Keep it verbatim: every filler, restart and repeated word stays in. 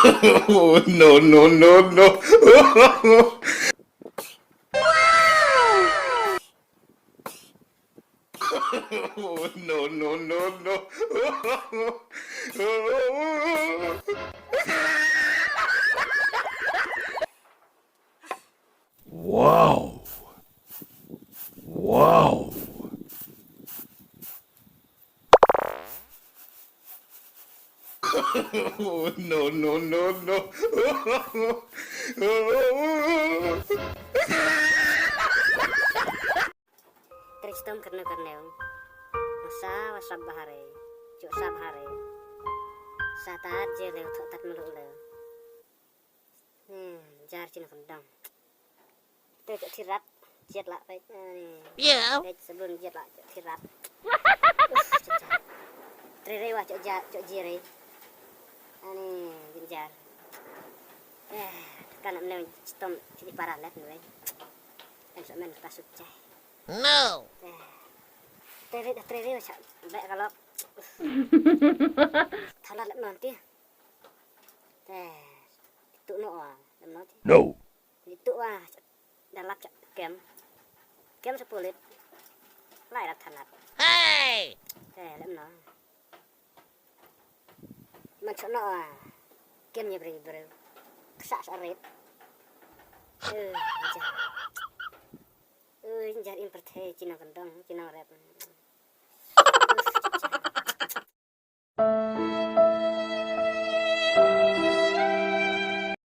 Oh, no, no, no, no. Oh, no, no, no, no. Wow. Wow. Oh, no, no, no, no. Trei chitom kyrneu kyrneu. Sa wa sap bahare. Chuk sa bahare. Sa tat je leu, thok tat melu leu. Hmm, jar chin kondong. Te chok thirap, jet la pek. Ani. Yeah. Pek sebelum jet la chok thirap. Uff, chok jar. Trei rei wa chok jar, chok jire. Ani, jin jar. Eh, kan am ne chitom chini para let ne. Kan sok men ta suk chai. No. Eh. Trei rei, trei rei wa chok bek kalok. Uff. Thalat lep non ti. Eh. Tu no wa, lep non ti. No. Itu wa, dalap chak kem. Kem sa pulit. Lai rap thanat. Hey! Eh, lem no. Man chok no wa. Kem nya bri bri. Ksa sa rit. Eh, jar. Eh, jar in perthe chinang kendong, chinang rep.